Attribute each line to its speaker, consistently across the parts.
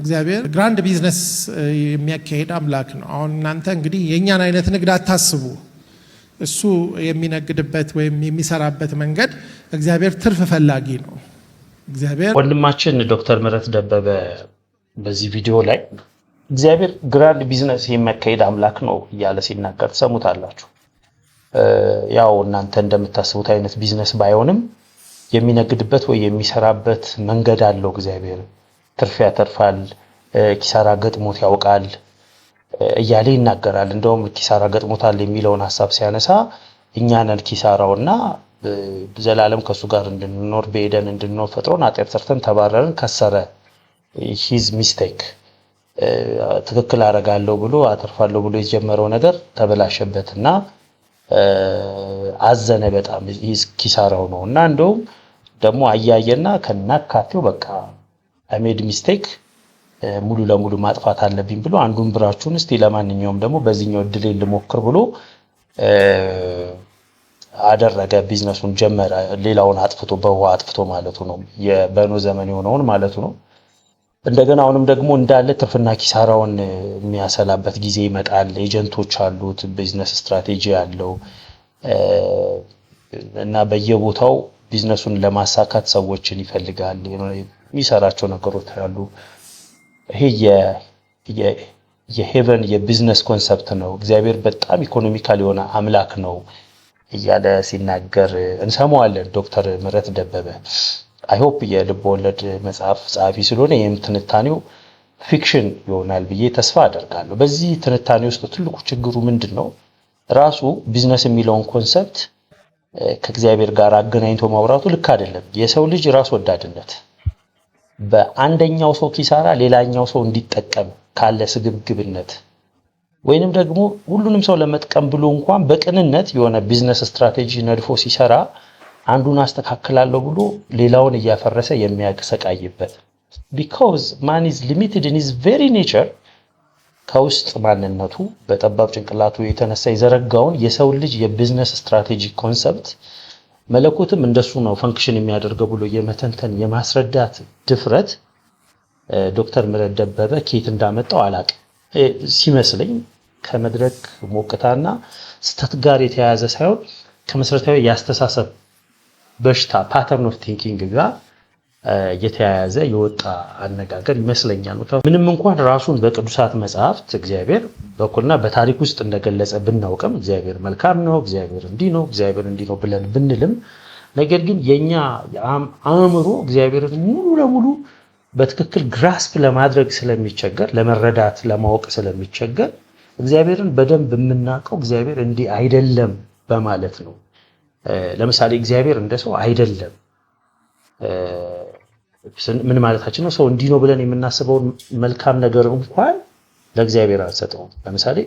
Speaker 1: እግዚአብሔር grand business የሚያካሄድ አምላክ ነው። አሁን እናንተ እንግዲህ የእኛን አይነት ንግድ አታስቡ። እሱ የሚነግድበት ወይም የሚሰራበት መንገድ እግዚአብሔር ትርፍ ፈላጊ ነው። እግዚአብሔር
Speaker 2: ወንድማችን ዶክተር ምህረት ደበበ በዚህ ቪዲዮ ላይ እግዚአብሔር grand business የሚያካሂድ አምላክ ነው እያለ ሲናገር ትሰሙታላችሁ። ያው እናንተ እንደምታስቡት አይነት ቢዝነስ ባይሆንም የሚነግድበት ወይ የሚሰራበት መንገድ አለው። እግዚአብሔር ትርፍ ያተርፋል፣ ኪሳራ ገጥሞት ያውቃል እያለ ይናገራል። እንደውም ኪሳራ ገጥሞታል የሚለውን ሀሳብ ሲያነሳ እኛ ነን ኪሳራውና ዘላለም ከእሱ ጋር እንድንኖር በኤደን እንድንኖር ፈጥሮን ኃጢአት ሰርተን ተባረርን፣ ከሰረ። His mistake፣ ትክክል አደርጋለሁ ብሎ አተርፋለሁ ብሎ የጀመረው ነገር ተበላሸበት እና አዘነ በጣም፣ ኪሳራው ነው። እና እንደውም ደግሞ አያየና ከናካቴው በቃ I made mistake፣ ሙሉ ለሙሉ ማጥፋት አለብኝ ብሎ አንዱን branch ኡን እስቲ ለማንኛውም ደግሞ በዚህኛው እድሌ ልሞክር ብሎ አደረገ። ቢዝነሱን ጀመረ። ሌላውን አጥፍቶ፣ በውሃ አጥፍቶ ማለቱ ነው። በኖህ ዘመን የሆነውን ማለቱ ነው። እንደገና አሁንም ደግሞ እንዳለ ትርፍና ኪሳራውን የሚያሰላበት ጊዜ ይመጣል። Agent ኦች አሉት፣ business strategy አለው እና በየቦታው ቢዝነሱን ለማሳካት ሰዎችን ይፈልጋል። የሚሰራቸው ነገሮች አሉ። ይሄ የ heaven የ business concept ነው። እግዚአብሔር በጣም economical የሆነ አምላክ ነው እያለ ሲናገር እንሰማዋለን። ዶክተር ምህረት ደበበ I hope የልብ ወለድ መጽሐፍ ጸሐፊ ስለሆነ ይህም ትንታኔው fiction ይሆናል ብዬ ተስፋ አደርጋለሁ። በዚህ ትንታኔ ውስጥ ትልቁ ችግሩ ምንድን ነው? ራሱ ቢዝነስ የሚለውን concept ከእግዚአብሔር ጋር አገናኝቶ ማውራቱ ልክ አይደለም። የሰው ልጅ ራስ ወዳድነት፣ በአንደኛው ሰው ኪሳራ ሌላኛው ሰው እንዲጠቀም ካለ ስግብግብነት ወይንም ደግሞ ሁሉንም ሰው ለመጥቀም ብሎ እንኳን በቅንነት የሆነ business strategy ነድፎ ሲሰራ አንዱን አስተካክላለሁ ብሎ ሌላውን እያፈረሰ የሚያሰቃይበት፣ because man is limited in his very nature፣ ከውስጥ ማንነቱ በጠባብ ጭንቅላቱ የተነሳ የዘረጋውን የሰው ልጅ የ business strategy concept መለኮትም እንደሱ ነው function የሚያደርገው ብሎ የመተንተን የማስረዳት ድፍረት ዶክተር ምህረት ደበበ ከየት እንዳመጣው አላቅም። ሲመስለኝ ከመድረክ ሞቅታና ስተት ጋር የተያያዘ ሳይሆን ከመሰረታዊ የአስተሳሰብ በሽታ pattern of thinking ጋር የተያያዘ የወጣ አነጋገር ይመስለኛል። ምንም እንኳን ራሱን በቅዱሳት መጽሐፍት እግዚአብሔር በኩልና በታሪክ ውስጥ እንደገለጸ ብናውቅም፣ እግዚአብሔር መልካም ነው፣ እግዚአብሔር እንዲህ ነው፣ እግዚአብሔር እንዲህ ነው ብለን ብንልም፣ ነገር ግን የኛ አእምሮ እግዚአብሔርን ሙሉ ለሙሉ በትክክል grasp ለማድረግ ስለሚቸገር፣ ለመረዳት ለማወቅ ስለሚቸገር፣ እግዚአብሔርን በደንብ የምናውቀው እግዚአብሔር እንዲህ አይደለም በማለት ነው። ለምሳሌ እግዚአብሔር እንደ ሰው አይደለም ምን ማለታችን ነው? ሰው እንዲህ ነው ብለን የምናስበውን መልካም ነገር እንኳን ለእግዚአብሔር አንሰጠውም። ለምሳሌ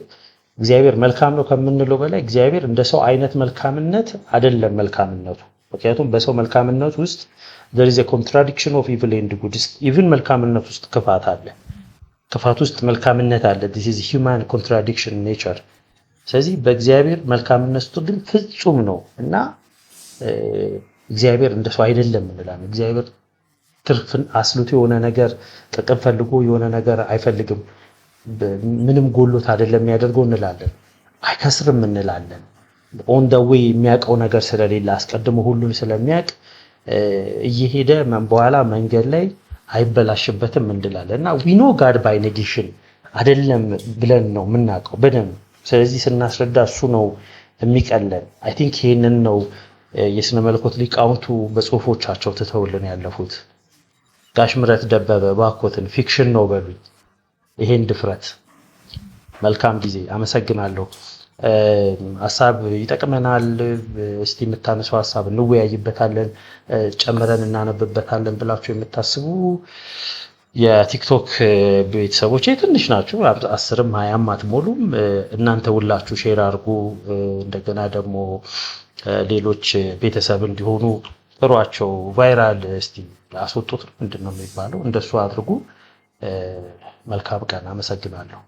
Speaker 2: እግዚአብሔር መልካም ነው ከምንለው በላይ እግዚአብሔር እንደ ሰው አይነት መልካምነት አይደለም መልካምነቱ። ምክንያቱም በሰው መልካምነት ውስጥ there is a contradiction of evil and good። Even መልካምነት ውስጥ ክፋት አለ፣ ክፋት ውስጥ መልካምነት አለ። This is human contradiction nature። ስለዚህ በእግዚአብሔር መልካምነት ውስጥ ግን ፍጹም ነው እና እግዚአብሔር እንደ ሰው አይደለም እንላለን። እግዚአብሔር ትርፍን አስልቶ የሆነ ነገር ጥቅም ፈልጎ የሆነ ነገር አይፈልግም። ምንም ጎሎት አይደለም የሚያደርገው እንላለን። አይከስርም እንላለን። On the way የሚያውቀው ነገር ስለሌለ፣ አስቀድሞ ሁሉን ስለሚያውቅ እየሄደ በኋላ መንገድ ላይ አይበላሽበትም እንላለን እና we know God by negation፣ አይደለም ብለን ነው የምናውቀው በደንብ። ስለዚህ ስናስረዳ እሱ ነው የሚቀለን። I think ይሄንን ነው የስነ መለኮት ሊቃውንቱ በጽሁፎቻቸው ትተውልን ያለፉት። ጋሽ ምህረት ደበበ ባኮትን fiction ነው በሉኝ ይሄን ድፍረት። መልካም ጊዜ፣ አመሰግናለሁ። ሀሳብ ይጠቅመናል። እስቲ የምታነሳው ሀሳብ እንወያይበታለን፣ ጨምረን እናነብበታለን ብላችሁ የምታስቡ የቲክቶክ ቤተሰቦች ትንሽ ናችሁ፣ 10ም 20ም አትሞሉም። እናንተ ሁላችሁ share አድርጉ። እንደገና ደግሞ ሌሎች ቤተሰብ እንዲሆኑ ጥሯቸው። Viral እስቲ አስወጡት፣ ምንድን ነው የሚባለው? እንደሱ አድርጉ። መልካም ቀን። አመሰግናለሁ።